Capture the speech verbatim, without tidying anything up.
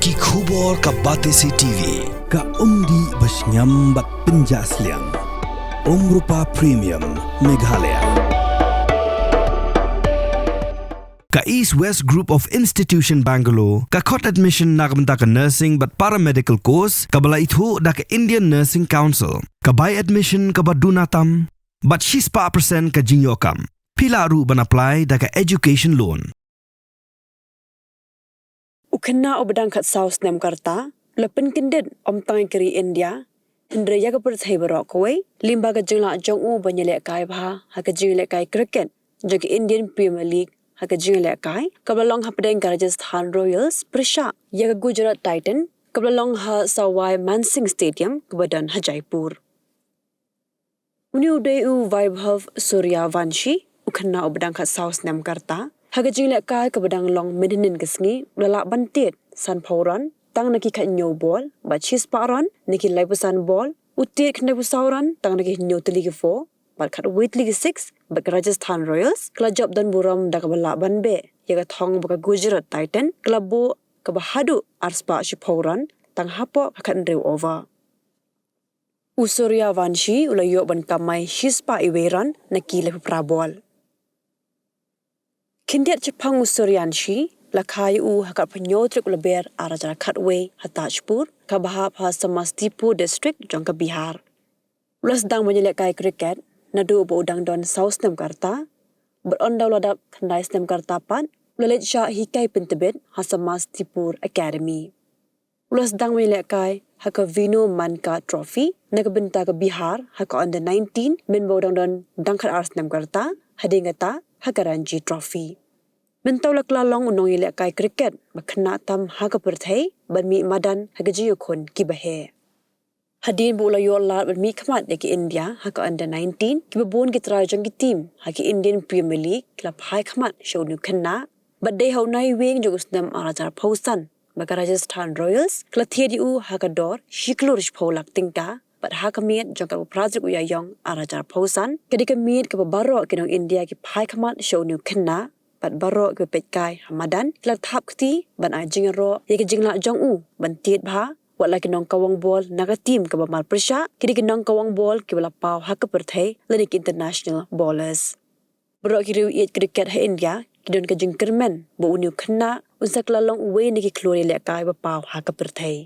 Ki khubor ka Batesi T V, ka umdih ba shngiam bad pynjah sliang. Umrupa Premium, Meghalaya. Ka East West Group of Institution Bangalore ka khot admission na ka bynta ka nursing bad paramedical course kaba la ithuh da ka Indian Nursing Council. Ka bai admission kaba duna tam bad shispah percent ka jingïoh kam. Phi lah ruh ban apply da ka education loan. U khynnah uba dang khatsaw snem ka rta u la pynkyndit ym tang ïa ka ri India hynrei ïa ka pyrthei baroh kawei lyngba ka jinglah jong u ban ïalehkai bha ha ka jingïalehkai cricket jong ka Indian Premier League ha ka jingïalehkai kaba la long hapdeng ka Rajasthan Royals pyrshah ïa ka Gujarat Titan kaba la long ha Sawai Mansingh Stadium kaba don ha Jaipur. Une u dei u Vaibhav Suryavanshi, u khynnah uba dang khatsaw snem ka rta. Ha ka jingïalehkai kaba dang long mynhynnin ka sngi u la lah ban tied sanphew run tang na ki khathynñiew ball bad shispah run na ki laiphew san ball. U tied khyndaiphew saw run tang na ki hynñiew tylli ki four bad khatwei tylli ki six bad ka Rajasthan Royals ka la jop don burom da kaba lah ban beh ïa ka thong ba ka Gujarat Titan ka la buh kaba haduh arspah shiphew run tang hapoh ka khathynriew over. U Suryavanshi u la ïoh ban kamai shispah iwei run na ki laiphew phra ball. Khyndiat shaphang u Suryavanshi la kha ïa u ha ka arphew hynñiew tarik u Lber ar hajar khatwei ha Tajpur kaba hap ha Samastipur District jong ka Bihar. U la sdang ban ïalehkai cricket naduh ba u dang don saw snem ka rta bad ynda u la dap khyndai snem ka rta pat u la leit shah hikai pyntbit ha Samastipur Academy. U la sdang ban ïalehkai ha ka Vinu Mankad Trophy na ka bynta ka Bihar ha ka under nineteen mynba u dang don dang khatar snem ka rta, hadien kata ha ka Ranji Trophy. Mynta u la kylla long u nongïalehkai cricket ba khynnah tam ha ka pyrthei ban mih madan ha ka jingïakhun kiba heh. Hadien ba u la ïoh lad ban mihkhmat ïa ka India ha ka under nineteen, kiba bun ki trai jong ki team ha ka Indian Premier League ki la phai khmat sha une u khynnah. Bad dei ha u Naiwieng jong u snem ar hajar arphew san ba ka Rajasthan Royals ka la thied ïa u ha ka dor shi klur shiphew lak tyngka bad ha ka miet jong ka arphew phra tarik u Ïaïong ar hajar arphew san ka dei ka miet kaba baroh ki nong India ki phai khmat sha une u khynnah bad baroh kiba peit kai ha madan ki la thap kti ban ai jingïaroh ïa ka jinglah jong u ban tied bha. Wat la ki nongkawang ball na ka team kaba mar pyrshah ki dei ki nongkawang ball kiba la paw ha ka pyrthei lane ki international bowlers. Baroh ki riew ïeit cricket ha India ki don ka jingkyrmen ba une u khynnah un sa kylla long uwei na ki khlur ïalehkai ba paw ha ka pyrthei.